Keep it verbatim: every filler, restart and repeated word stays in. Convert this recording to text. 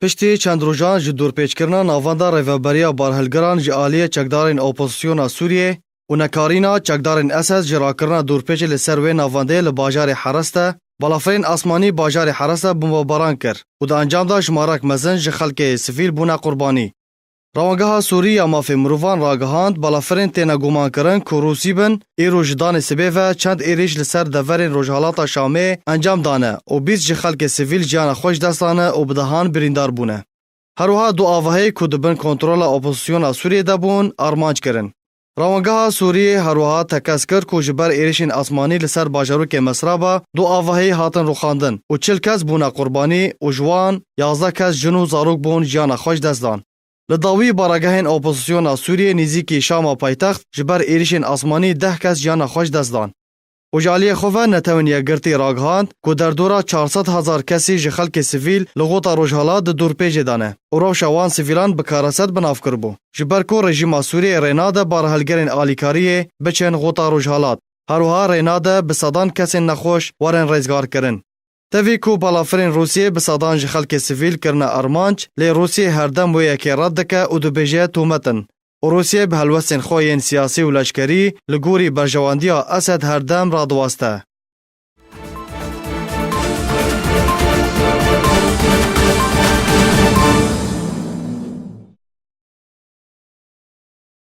Piştî çend rojan ji dûrpêçkirina navenda rêveberiya barhilgiran ji aliyê çekdarên opozisyona Sûriyê û nekarîna çekdarên Esed ji rakirina dûrpêçê li ser wê navendê li bajarê Heres de, balafirên asmanî bajarê Heres de bombebaran kir û di encam de jimarek mezin ji xelkê sivîl bûne qurbanî. Rawangeha Sûrî ya Mafê Mirovan ragihand, balafirên têne gumankirin ku Rûsî bin, îro ji danê sibê ve çend êrîş li ser deverên rojhalata Şamê encam dane û bîst ji xelkê sivîl jiyana xwe ji dest dane û bi dehan birîndar bûne. Her wiha du avahî ku di bin kontrola opozisyona Sûriyê de bûn, armanc kirin. Rawangeha Sûriyê her wiha tekez kir ku ji ber êrîşên asmanî li ser bajarokê Mesraba du avahî hatin rûxandin û çil kes bûne qurbanî û ji wan yazdeh kes jin û zarok bûn jiyana xwe ji dest dan. Li dawî baragehên opozisyona Sûriyê nêzîkî Şama paytext ji ber êrîşên asmanî deh kes jiyana xwe ji dest dan. Û ji aliyê xwe ve Netewên Yekgirtî ragihand ku derdora çar sed hezar kesî ji xelkê sivîl li Xota Rojhilat di dûrpêcê de ne û rewşa wan sivîlan bi karesat bi nav kiribû. Ji ber ku rejîma Sûriyê rê nade barhilgerên alîkariyê biçin Xota Rojhilat, her wiha rê nade bi sedan kesên nexweş werin rêzgarkirin. Tevî ku balafirên Rûsiyê bi sedan ji xelkê sivîl kirine armanc, lê Rûsiyê herdem wê yekê red dike û dibêje tomet in û Rûsiyê bi helwestên xwe yên siyasî û leşkerî li gorî berjewendiya Esed herdem radiweste.